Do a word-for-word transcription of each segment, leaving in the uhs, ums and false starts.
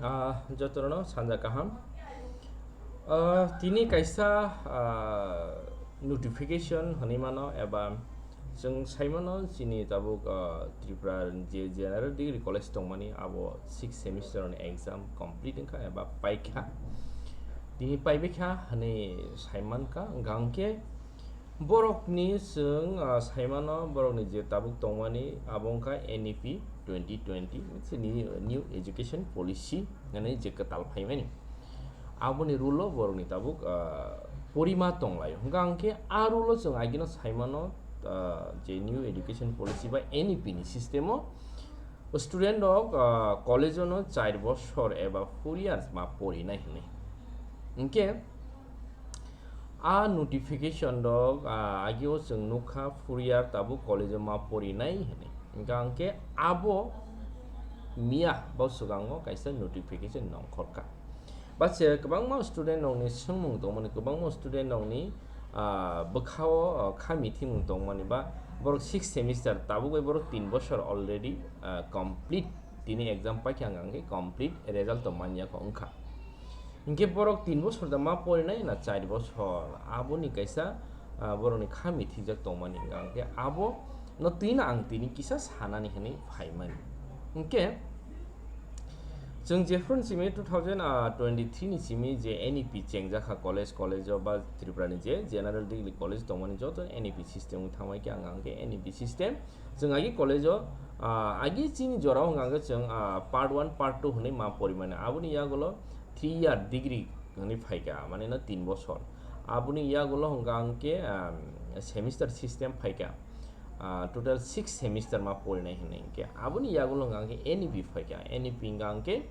Ah, jotono sanja kaham. Ah, tini kaisa, ah, notification hwnwi mano eba chwng sai mano chini tabuk, ah, Tripura ni je General Degree College tongmani abo sixth semester ni exam complete wngkha eba paikha. Tini paibaikha hwnwi sai mankha, hwnkha hwnkhe borokni chwng, ah, sai mano borokni je tabuk tongmani abo wngkha N E P twenty twenty, se new, new education policy hwnwi je kwtal phaimani. Aboni rule o borokni tabuk, ah, porima tonglaio. Hwnkha hwnkhe a rule o chwng agino sai mano, ah, je new education policy ba N E P ni system o student rok, ah, college o no char bosor eba four years ma porinai hwnwi. Hwnkhe a notification rok, ah, agio chwng nukha four year tabuk college o ma porinai hwnwi. Hwnkha hwnkhe abo miya bo swkango kaisa notification nongkhorkha. Ba se kwbangma student rokni swngmung tongmani, kwbangma student rokni, ah, bwkhao, ah, kha mithimung tongmani ba borok sixth semester tabuk bai borok tin bosor already, ah, complete, tini exam paikha hwnkha hwnkhe complete result to manya kho wngkha. Hwnkhe borok tin bosor da ma porinai na char bosor, aboni kaisa, ah, borokni kha mithijak tongmani hwnkha hwnkhe abo no twino ang tini kisa sanani hwnwi phaimani. Hwnkhe chwng jephru ni simi two thousand twenty-three ni simi je N E P chengjakha college, college o ba Tripura ni je General Degree College tongmani joto N E P system wng thangbai khe ang hwnkhe N E P system chwng agi college o, ah, agi chini jora o hwnkha hwnkhe chwng, ah, part one, part two hwnwi ma porimani. Aboni yagulo three year degree hwnwi phaikha, mane no tin bosor. Aboni yagulo hwnkha hwnkhe, um, semester system phaikha. Ah, total six semester ma porinai hwnwi hwnkhe aboni yagulo hwnkha hwnkhe N E P phaikha. N E P hwnkha hwnkhe,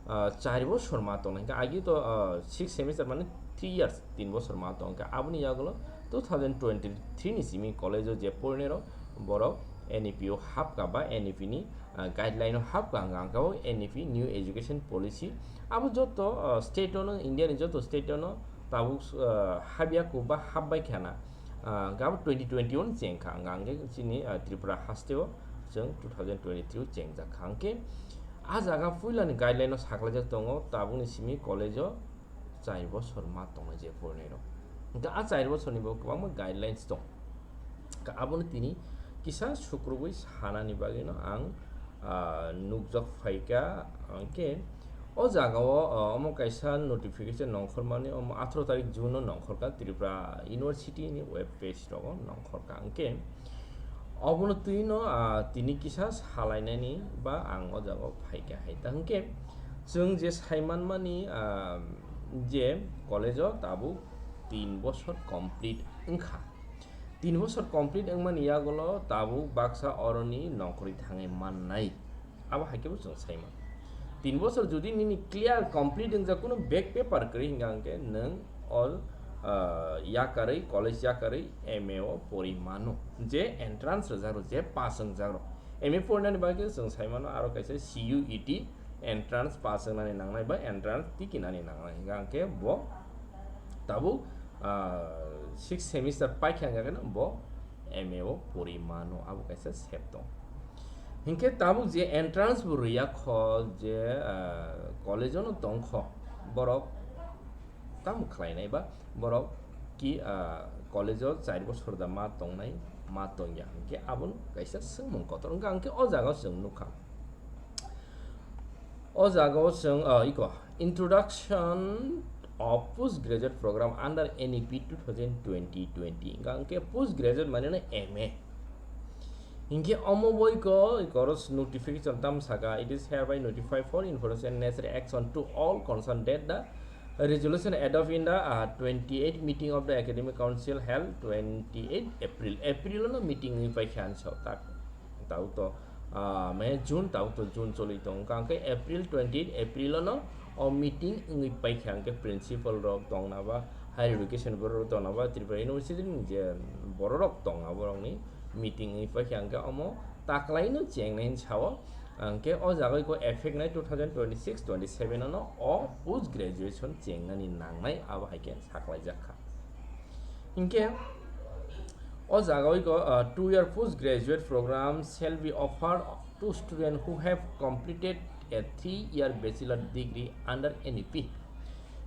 ah, char bosor ma tongnai hwnkhe agi to, ah, six semester mane three years, tin bosor ma tongkha. Aboni yagulo two thousand twenty-three ni simi college o je porinai rok borok N E P o hapkha ba N E P ni, ah, guideline o hapkha hwnkha hwnkhe o N E P new education policy. Abo joto, ah, state o no, India ni joto state o no tabuk, ah, habya kho ba hapbai kha na. Ah, hwnkhe abo twenty twenty-one chengkha, hwnkha hwnkhe chini, ah, Tripura haste o chwng two thousand twenty-three o chengjak kha. Hwnkhe a jaga puila ni guideline o saklaijak tongo, tabuk ni simi college o char bosor ma tongnai je porinai rok. Hwnkhe a char bosor ni bo kwbangma guidelines tong. Hwnkhe abono tini kisa sukrubwi sanani bagwi no ang, ah, nukjak phaikha. Hwnkhe o jaga o, ah, omo kaisa notification nongkhormani, omo atharo tarik June o nongkhorkha, Tripura University ni web page rogo nongkhorkha. Hwnkhe obono twi no, ah, tini kisa salainani ba ang o jaga o phaikha hai. Ta hwnkhe chwng je sai manmani, ah, je college o tabuk tin bosor complete wngkha. Tin bosor complete wngmani yagulo tabuk baksa oroni nongkhorwi thangwi mannai. Abo hai khe bo chwng sai mano. Tin bosor jodi nini clear complete wngjak, kuno back paper kwrwi hwnkha hwnkhe nwng o, ah, yakarwi, college yakarwi M A o pori mano. Je entrance rwjak rw, je pass wngjak rw. M A porinani bagwi chwng sai mano aro kaisa C U E T entrance pass wngnani nangnai ba entrance tikinani nangnai. Hwnkha hwnkhe bo tabuk, ah, six semester paikha hwnkha khe bo M A o pori mano, abo kaisa sep tong. Hinkhe tabuk je entrance bo rwya kho, je, ah, college o no tong kho, borok tamo khlainai ba borok ki, ah, college o char bosor da ma tongnai, ma tongya, hinkhe abono kaisa swngmung kotor. Hwnkha hwnkhe o jaga o chwng nukha. O jaga o chwng, ah, iko, Introduction of Postgraduate Program under N E P two thousand twenty twenty. Hwnkha hwnkhe postgraduate mane no M A. Hinkhe omo boi ko, iko oro notification tam saka, "It is hereby notified for information necessary action to all concerned that the resolution adopted in the, ah, twenty-eight meeting of the Academic Council held twenty-eight April." April no meeting wngwi paikha hinwi sao tak. Tao to, ah, May, June, tao to June choli tong. Hwnkha hwnkhe April twenty-eight, April no o meeting wngwi paikha hwnkhe principal rok tongna ba, higher education borok rok tongna ba, Tripura University ni je borok rok tongna borokni meeting wngwi paikha hwnkhe omo taklaino chengnai hinwi sao. Hwnkhe o jaga o effect nai two thousand twenty-six twenty-seven ano o post graduation chengnani nangnai abo hai khe saklaijak kha. Hinkhe o jaga o, uh, two year post graduate program shall be offered to students who have completed a three year bachelor degree under N E P.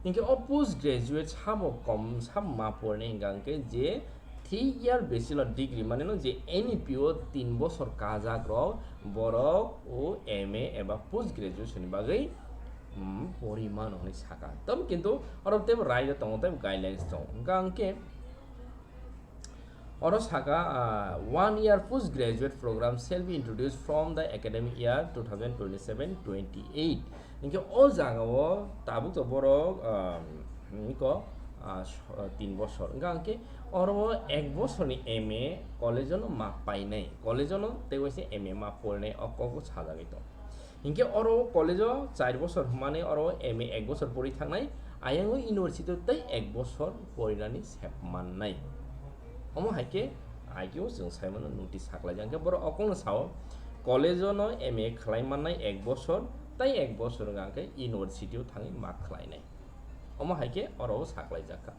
Hinkhe o post graduate sabo kom sabo ma porne hingka hinkhe je three year bachelor degree mane no je N E P o tin bosor kajak rok borok o M A eba post graduation ni bagwi, mm, pori mano hinwi saka. Tamo kintu oro tebo raida tongo, tebo guidelines tongo. Hingka hinkhe oro saka, ah, one year post graduate program shall be introduced from the academic year two thousand twenty-seven twenty-eight. Hinkhe o jaga o tabuk to borok, ah, iko, ah, so-, ah, tin bosor. Hingka hinkhe oro ek bosor ni M A college o no ma painai, college o no tei waisa M A ma porinai o kok o sajagwi tong. Hinkhe oro college o char bosor hwnmani oro M A ek bosor pori thangnai, ayang o university o tei ek bosor porinani sep mannai. Omo hai khe I Q o chwng sai mano notice saklaijak. Hinkhe borok okongno sao, college o no M A khlai mannai ek bosor, tei ek bosor hwnka khe university o thangwi ma khlainai. Omo hai khe oro o saklaijak kha.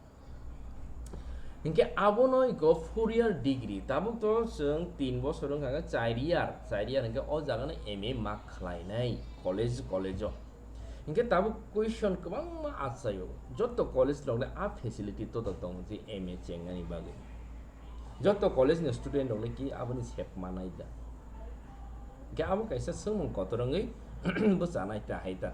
Hinkhe abono iko four year degree, tabuk to chwng tin bosor wngkha khe char year, char year hinkhe o jaga no M A ma khlainai college, college o. Hinkhe tabuk question kwbangma achaio, joto college rok le a facility to to tongo je M A chengnani bagwi. Joto college ni student rok le ki aboni sep manai da. Hinkhe abo kaisa swngmung kotor wngwi bwchanai ta hai ta.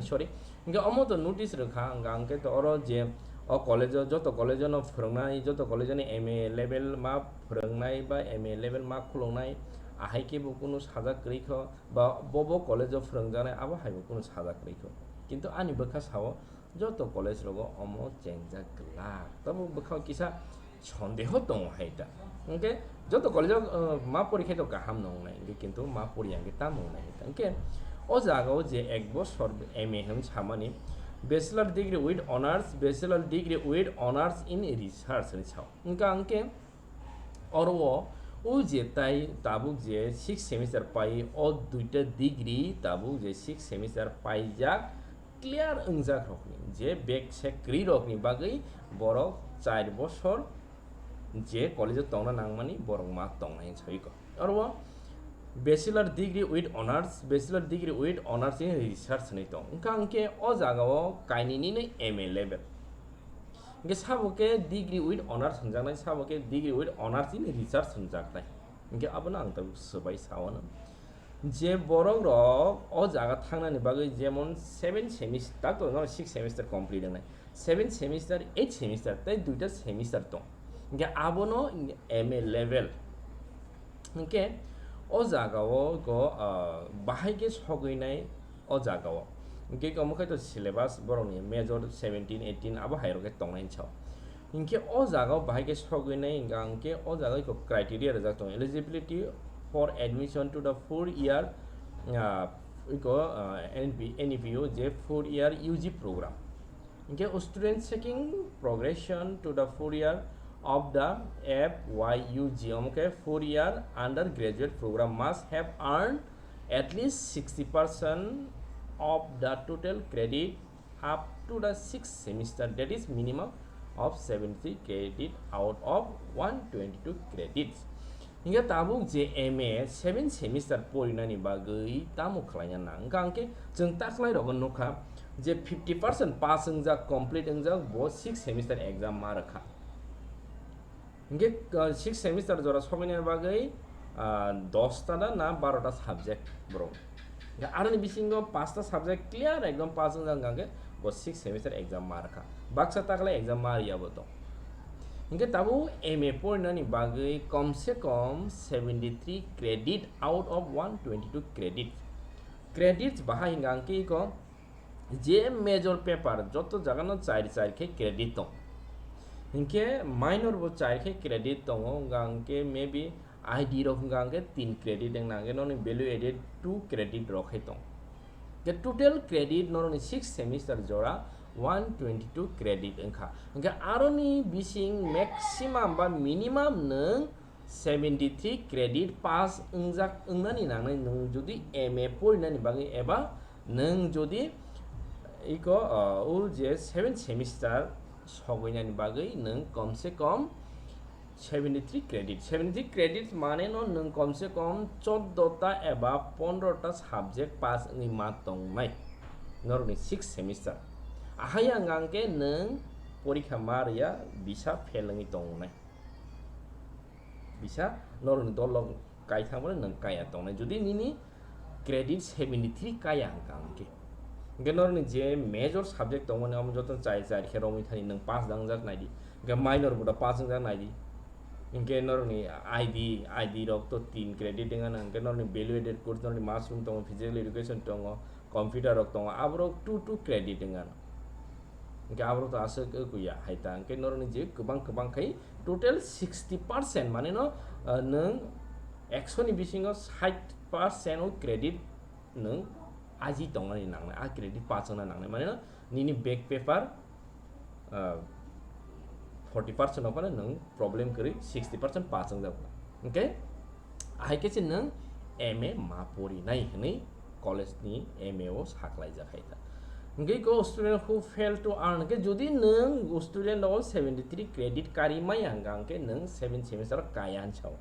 Sorry. Hinkhe omo to notice rwkha, hwnka hinkhe to oro je o college o, joto college o no phwrwngnai, joto college o ni M A level ma phwrwngnai ba M A level ma khuluknai, ahai khe bo kunu sajak kwrwi kho, ba bo bo college o phwrwngjaknai, abo hai bo kunu sajak kwrwi kho. Kintu ani bwkha sao, joto college rogo omo chengjak glak. Tamo bwkha kisa sondeho tongo hai ta. Hinkhe joto college o, uh, ma pori khe to kaham no wngnai, hinkhe kintu ma pori ya hinkhe tamo wngnai hai ta. Hinkhe o jaga o je ek bosor M A hwn samani, bachelor degree with honors, bachelor degree with honors in research hwnwi sao. Hwnka hinkhe oro o, o je tai tabuk je six semester pai, o duita degree tabuk je six semester paijak, clear wngjak rokni, je bek sekri rokni bagwi borok char bosor je college o tongna nangmani borok ma tongnai hinwi saui kho. Oro o bachelor degree with honors, bachelor degree with honors in research hinwi tong. Hwnka hinkhe o jaga o kainwi nini M A level. Hinkhe sabo khe degree with honors hwnjaknai, sabo khe degree with honors in research hwnjaknai. Hinkhe abono ang tabuk swbai sao no. Je borok rok o jaga thangnani bagwi jemon seven semester, tak to no six semester complete wngnai, seven semester, eight semester tei duita semester tong. Hinkhe abono M A level. Hinkhe o jaga o go, ah, bahai khe sogwi nai o jaga o. Hinkhe omo khe to syllabus borokni major seventeen, eighteen abo hai rok khe tongnai hinwi sao. Hinkhe o jaga o bahai khe sogwi nai hwnka hinkhe o jaga o iko criteria rijak tongo, eligibility for admission to the four year, ah, iko, ah, N P, N E P O je four year U G program. Hinkhe student seeking progression to the four year of the F Y U G, omo khe four year undergraduate program must have earned at least sixty percent of the total credit up to the sixth semester, that is minimum of seventy credit out of one twenty-two credits. Hinkhe tabuk je M A seven semester porinani bagwi tamo khlaina nang? Hwnka hinkhe chwng taklai rogo nukha je fifty percent pass wngjak, complete wngjak, bo six semester exam ma rwkha. Hinkhe, uh, six semester jora sobainani bagwi, uh, dosta da na barota subject borok. Hinkhe aroni bisingo pasta subject clear ekdom pass wngjak hwnka hinkhe bo six semester exam ma rwkha. Baksa taklai exam ma rwya bo tong. Hinkhe tabuk M A porinani bagwi komse kom seventy three credit out of one twenty two credit. Credits bahai hwnka hinkhe iko je major paper joto jagano char char khe credit tong. Hinkhe minor bo char khe credit tongo, hwnka hinkhe maybe I D rok hwnka hinkhe tin credit wngna hinkhe noni value added two credit rok hai tong. Hinkhe total credit norokni six semester jora one twenty two credit wngkha. Hinkhe aroni bising maximum ba minimum nwng seventy three credit pass wngjak wngnani nangnai nwng jodi M A porinani bagwi eba nwng jodi iko, uh, o je seven semester sogoinani bagwi nwng komse kom Seventy three credit, seventy three credit mane no nwng komse kom choddo ta eba pondro ta subject pass wngwi ma tongnai norokni six semester. Ahai ang hwnkhe nwng porikha ma rwya, bisa fail wngwi tongnai, bisa norokni dolo kaithang phano nwng kaya tongnai. Jodi nini credit seventy three kaya hwnkha hwnkhe, hwnkhe norokni je major subject tongmani omo joto chai chai khe romwi thani nwng pass dangjak naidi, hwnkhe minor bo da pass wngjak naidi, hwnkhe norokni I D, I D rok to tin credit wngano, hwnkhe norokni value added course norokni mushroom tongo, physical education tongo, computer rok tongo, aborok two two credit wngano. Hwnkhe aborok to aswk wngya hai ta, hwnkhe norokni je kwbang kwbang khai total sixty percent mane no, ah, nwng ekso ni bisingo sait percent o credit nwng aji tongnani nangnai, a credit pass wngna nangnai, mane no nini back paper, ah, forty percent o phano nwng problem kwrwi sixty percent pass wngjago. Hwnkhe ahai khe se nwng M A ma porinai hwnwi college ni M A o saklaijak hai ta. Hwnkhe ko student who fail to earn, hwnkhe jodi nwng student o seventy three credit kari maya hwnkha hwnkhe nwng seven semester o kaya hinsa o.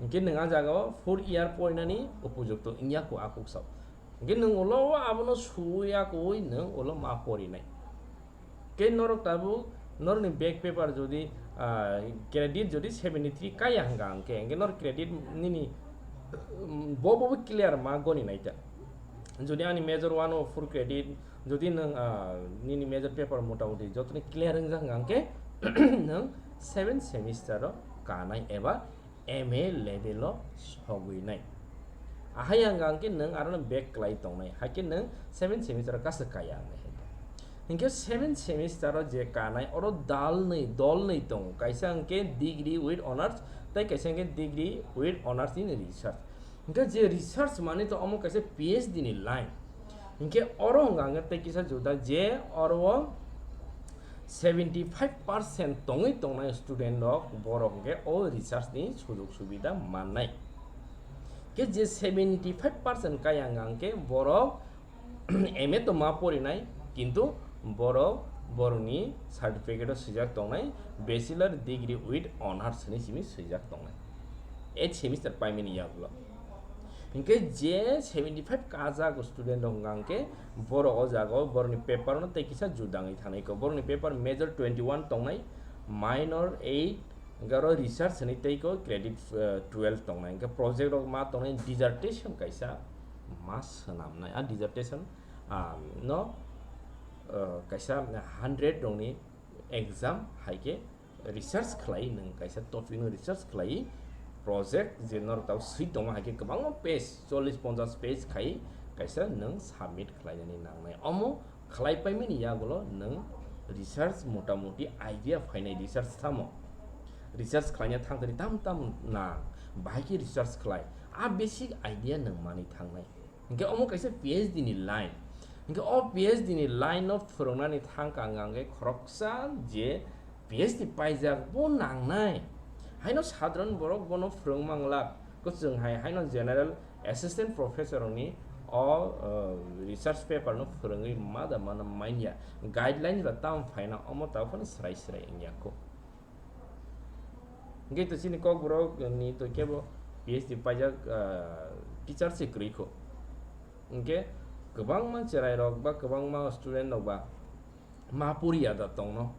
Hwnkhe nwng a jaga o four year porinani upojukto wngya kho a kuk sao. Hwnkhe nwng ulo o abono suya koi nwng ulo ma porinai. Khe norok tabuk norokni back paper jodi, ah, credit jodi seventy three kaya hwnkha hwnkhe, hwnkhe norok credit nini, um, bo bo clear ma goni nai ta. Jodi ani major one o four credit, jodi nwng, ah, nini major paper motamoti jotoni clear wngjak hwnkha hwnkhe nwng seven semester o kanai eba M A level o sogwi nai. Ahai ang hwnkhe nwng aro no back kwlai tongnai, hai khe nwng seven semester o kaisa kaya wngnai hai khe. Hinkhe seven semester o je kanai oro dal nwi, dol nwi tongo, kaisa hwnkhe degree with honors tei kaisa hwnkhe degree with honors in research. Hwnkhe je research mani to omo kaisa P H D ni line. Hwnkhe oro hwnkha hwnkhe tei kisa juda je oro o seventy five percent tongwi tongnai student rok, borok hwnkhe o research ni sujog subida mannai. Khe je seventy five percent kaya hwnkha hwnkhe borok M A to ma porinai, kintu borok borokni certificate o swijak tongnai bachelor degree with honors hinwi simi swijak tongnai eight semester paimani yagulo. Hinkhe je seventy five kajak student rok hwnkha hwnkhe borok o jaga o borokni paper no tei kisa juda wngwi thangnai kho. Borokni paper major twenty one tongnai, minor eight, hwnkhe oro research hinwi tei kho credit, eh, twelve tongnai. Hinkhe project rok ma tongnai dissertation kaisa ma swnamnai. A dissertation, ah, no, eh, kaisa hundred rokni exam hai khe research khlai, nwng kaisa topic no research khlai, project je norok tabuk swi tongma hai khe kwbangma page, chollish ponchash page khai kaisa nwng submit khlainani nangnai. Omo khlai paimani yagulo nwng research motamoti idea phainai, research tamo research khlaina thang thani tam tam nang, bahai khe research khlai, a basic idea nwng manwi thangnai. Hinkhe omo kaisa P H D ni line. Hinkhe o P H D ni line no phwrwngnani thangkha ang, ang khe khoroksa je P H D paijak bo nangnai. Haino sadharon borok bono phwrwng manglak. Kwchwng hai, haino general assistant professor ni o, uh, research paper no phwrwngwi mada mana manya. Guidelines ba tam phaina omo ta phano srai srai wngya kho. Hingke to chini kokborok ni to kebo P H D paijak, ah, teacher se kwrwi kho. Hingke kwbangma cherai rok ba kwbangma student rok ba ma poriya da tongno.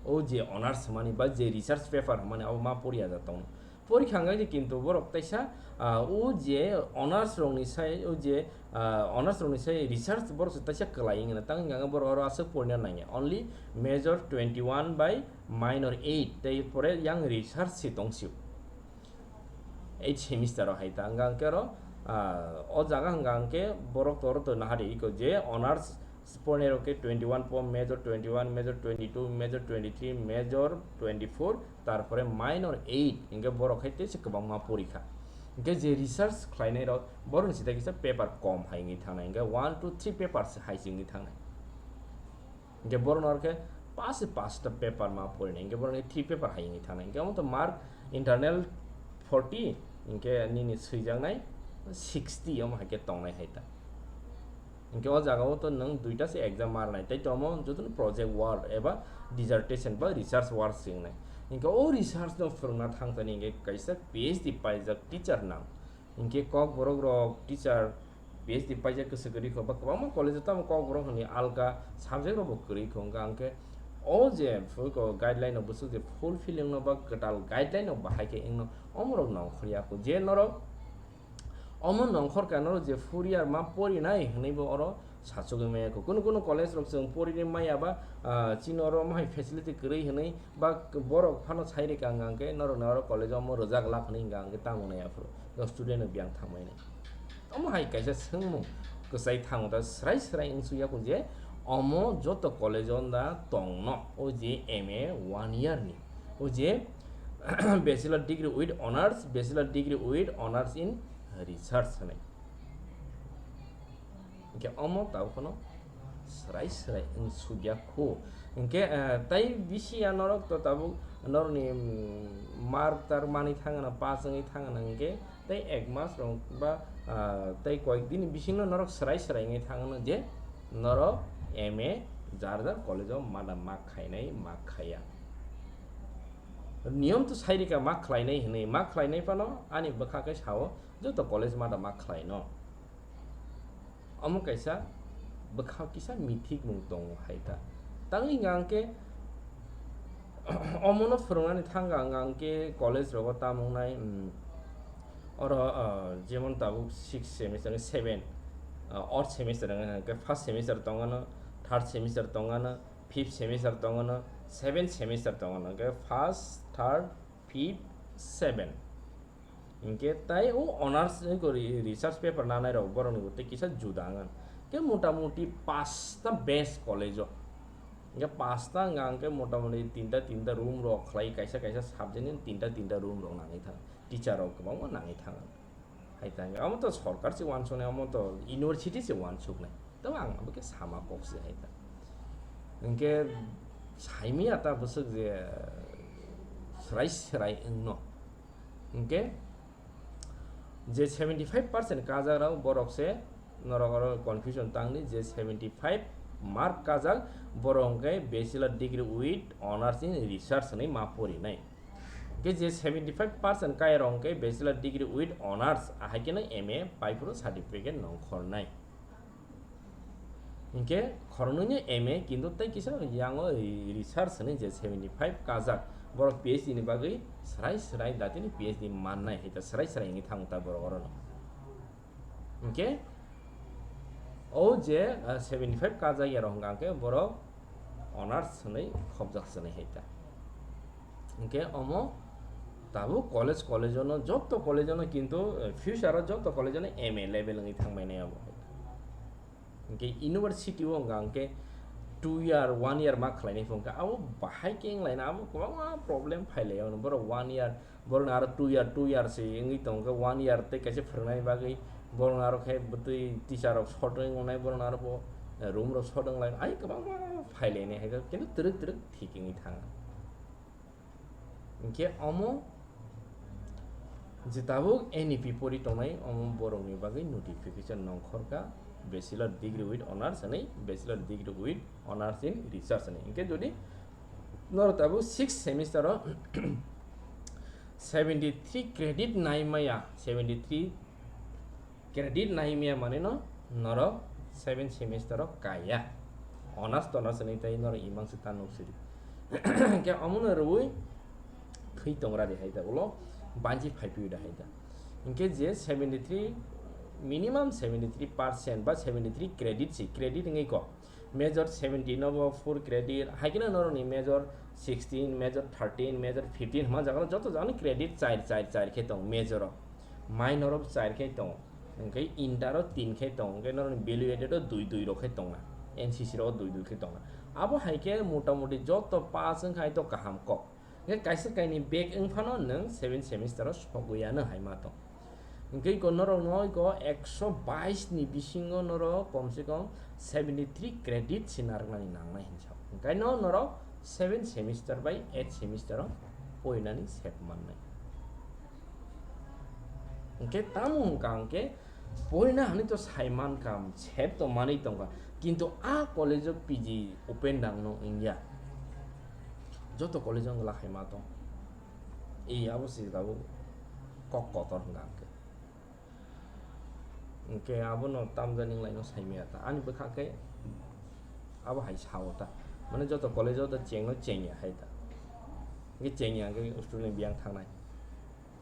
O je honors hwnmani ba je research paper hwnmani abo ma poriya da tongno. Porikha hwnkhe kintu borok teisa, ah, o je honors rokni sai, o je, ah, honors rokni sai research borok se teisa kwlai wngna, tang hwnka hwnkhe borok oro aswk porina nangya. Only major twenty one bai minor eight, tei pore yang research se tongsio. Eight semester o hai ta hwnka hwnkhe oro, ah, o jaga hwnka hwnkhe borok toro to naharwi iko je honors pornai rok khe twenty one po, major twenty one, major twenty two, major twenty three, major twenty four, tarpore minor eight, hingke borok hai teisa kwbangma porikha. Hingke je research khlainai rok, borok ni sita kisa paper kom hai wngwi thangnai, hingke one, two, three papers hai se wngwi thangnai. Hingke borok no khe pas, pasta paper ma porinai, hingke borok ni three paper hai wngwi thangnai. Hingke omo to mark internal forty, hingke nini swijaknai sixty omo hai khe tongnai hai ta. Hinkhe o jaga o to nwng duita se exam marnai, tei tomo jotono project work eba dissertation ba research work se wngnai. Hinkhe o research no phwrwngna thangtani hinkhe kaisa P H D paijak teacher nang. Hinkhe Kokborok rok teacher P H D paijak kwswk kwrwi kho ba kwbangma college o tamo Kokborok hwnwi alka subject rok bo kwrwi kho, wngkha hinkhe o je full ko guideline no bwswk je fulfilling no ba kwtal guideline no bahai khe wngno omorok nongkhorya kho je norok omo nongkhor ka norok je four year ma porinai hwnwi bo oro sachugwi maya kho. Kunu kunu college rok chwng porinai maya ba, ah, chini oro omo hai facility kwrwi hwnwi ba borok phano sai rwkha hwnka hwnkhe norokni oro college o omo rwjak lak hwnwi hwnka hwnkhe tamo nai aphuru student rok biyang thangmani. Omo hai kaisa swngmung kwchai thango da swrai swrai wngsuya kho je omo joto college o da tongno o je M A one year ni o je bachelor degree with honors, bachelor degree with honors in research hwnwi. Hinkhe omo tabuk phano swrai swrai wng sukya kho. Hinkhe, eh, tai bisi ya norok to tabuk norokni, mm, mark tar manwi thangana, pass wngwi thangana hinkhe tei ek mas rok ba, ah, tei koyek dini bisingno norok swrai swrai wngwi thangano je norok M A jar jar college o mada mak khainai, mak khaiya. Niyom to sai rika mak khlainai hwnwi, mak khlainai phano ani bwkha khe sao joto college mada mak khlaino. Omo kaisa bwkha kisa mithik mung tongo hai ta. Tangwi hwnka hwnkhe omono phwrwngnani thangka hwnka hwnkhe college rogo tamo wngnai, mm, oro, ah, jemon tabuk six semester, seven, ah, odd semester wngkha hwnkhe first semester tongano, third semester tongano, fifth semester tongano, seventh semester tongano, hwnkhe first, third, fifth, seven. Hinkhe tai o honors ni gori research paper nanai rok borok ni bo tei kisa juda wngkha. Khe mota moti pasta best college o. Hinkhe pasta wngkha hinkhe mota moti tinta tinta room rok khlai kaisa kaisa subject ni tinta tinta room rok nangwi thang. Teacher rok kwbangma nangwi thang. Hai ta hinkhe omo to sorkar se uansuknai, omo to university se uansuknai. Tamo ang abo khe sama kok se hai ta. Hinkhe saimaya ta bwswk je swrai swrai wngno. Hinkhe je seventy five percent kajak rok borok se norok oro confusion tangdi je seventy five mark kajak borok hwnkhe bachelor degree with honors in research hwnwi ma porinai. Hinkhe je seventy five percent kaya rok hwnkhe bachelor degree with honors ahai kheno M A paiphuru certificate nongkhornai. Hinkhe khoroknwino M A kintu tei kisa yango research hwnwi je seventy five kajak borok P H D ni bagwi swrai swrai datini P H D mannai hai ta swrai swrai wngwi thang ta borok orono. Hinkhe o je, ah, seventy five kajak ya rok hwnkha hinkhe borok honors hwnwi khopjak swnwi hai ta. Hinkhe omo tabuk college, college-o no joto college-o no kintu, eh, future-o joto college-o no M A level wngwi thangbainai abo. Hinkhe university-o wngkha hinkhe two year, one year ma khlainai phone kha, abo bahai khe wnglaina, abo kwbangma problem phailaio, borok one year, borokni aro two year, two year se wngwi tongkha, one year tei kaisa phwrwngnani bagwi borokni aro khe bwtwi teacher rok short wngwi wngnai, borokni aro bo, eh, room rok short wnglai, ai kwbangma phailainai hai khe, kintu twrwk twrwk thik wngwi thang. Hinkhe omo je tabuk N E P pori tongnai, omo borokni bagwi notification nongkhorkha, Bachelor Degree with Honors hwnwi, Bachelor Degree with Honors in Research hwnwi. Hinkhe jodi norok tabuk sixth semester o seventy three credit nai maya, seventy three credit nai maya manwi no norok seven semester o kaya. Honors tonors hwnwi tei norok imang se ta nuk sidi. Hinkhe omono rwui thwi tongra di hai ta ulo banchi phai piyo da hai ta. Hinkhe je seventy three, minimum seventy three percent ba seventy three credit si, credit wngwi kok. Major seventy no bo four credit, hai kheno norokni major sixteen, major thirteen, major fifteen hwnma jaga joto jagani credit char, char, char khe tong major o. Minor o char khe tong, hinkhe inter o tin khe tong, hinkhe norokni valuated o dui dui rok khe tongna, N C C rok o dui dui khe tongna. Abo hai khe mota moti joto pass wngkha hai to kaham kok. Hinkhe kaisa kainwi back wng phano nwng seven semester o sogwi ano hai ma tong. Hinkhe iko norok no iko ekso bais ni bisingo norok kom se kom seventy three credit se narwknani nangnai hinsa. Hinkhe no norok seven semester bai eight semester o poinani sep mannai. Hinkhe tamo wngkha hinkhe Porina hani to saiman kam sep to manwi tongkha, kintu a college o P G open dang no wngya, joto college o wngla hai ma tong. Ei abo se tabuk kok kotor hwnka hwnkhe. Hwnkhe abono tamjani wnglaino saimaya ta. Ani bwkha khe abo hai sao ta. Mane joto college o to chengno chengya hai ta. Hwnkhe chengya hwnkhe student ni biyang thangnai.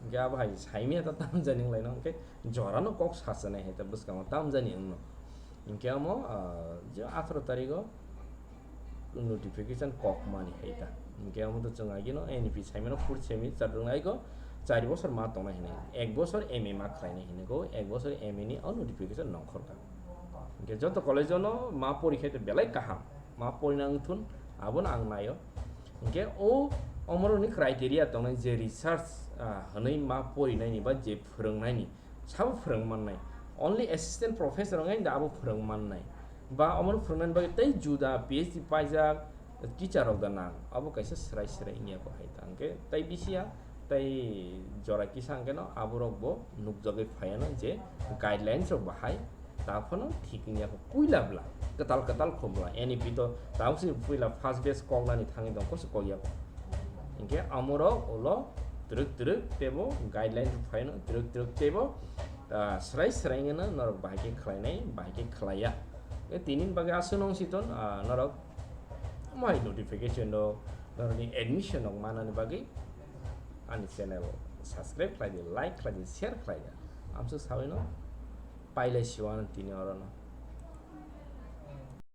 Hwnkhe abo hai saimaya ta tamjani wnglaino hwnkhe jorano kok sachanai hai ta bwskango tamjani wngno. Hwnkhe omo, ah, je atharo tarigo notification kok mani hai ta. Hwnkhe omo to chwng agino N E P saimano fourth semi chadrwng aigo char bosor ma tongnai hinwi, ek bosor M A ma khlainai hinwi go, ek bosor M A ni o notification nongkhor ka. Hwnkhe joto college o no ma pori khai to belai kaham, ma porina wngthun, abono ang naio. Hwnkhe o omorokni criteria tongnai je research, ah, hwnwi ma porinaini ba je phwrwngnaini, sabo phwrwng mannai. Only assistant professor wngkha da abo phwrwng mannai. Ba omono phwrwngnani bagwi tei juda P H D paijak teacher rok da nang. Abo kaisa swrai swrai wngya bo hai ta. Hwnkhe tei bisiya tei jora kisa hwnkhe no aborok bo nukjagwi phaiya no je guidelines rok bahai ta phano thik wngya kho. Puila bwla kwtal kwtal kho bwla N E P to tabuk se puila first batch koknani thangwi tong kho se kokya kho. Hwnkhe amorok ulo twrwk twrwk teibo guideline rok phai no twrwk twrwk teibo, ah, swrai swrai wngwi no norok bahai khe khlainai, bahai khe khlaiya. Hwnkhe tini bagwi aswk nung si ton, ah, norok mai notification rok, norokni admission rok manani bagwi ani channel subscribe khlai di, like khlai di, share khlai di. Amswk sawi no pailai siwano tini oro no.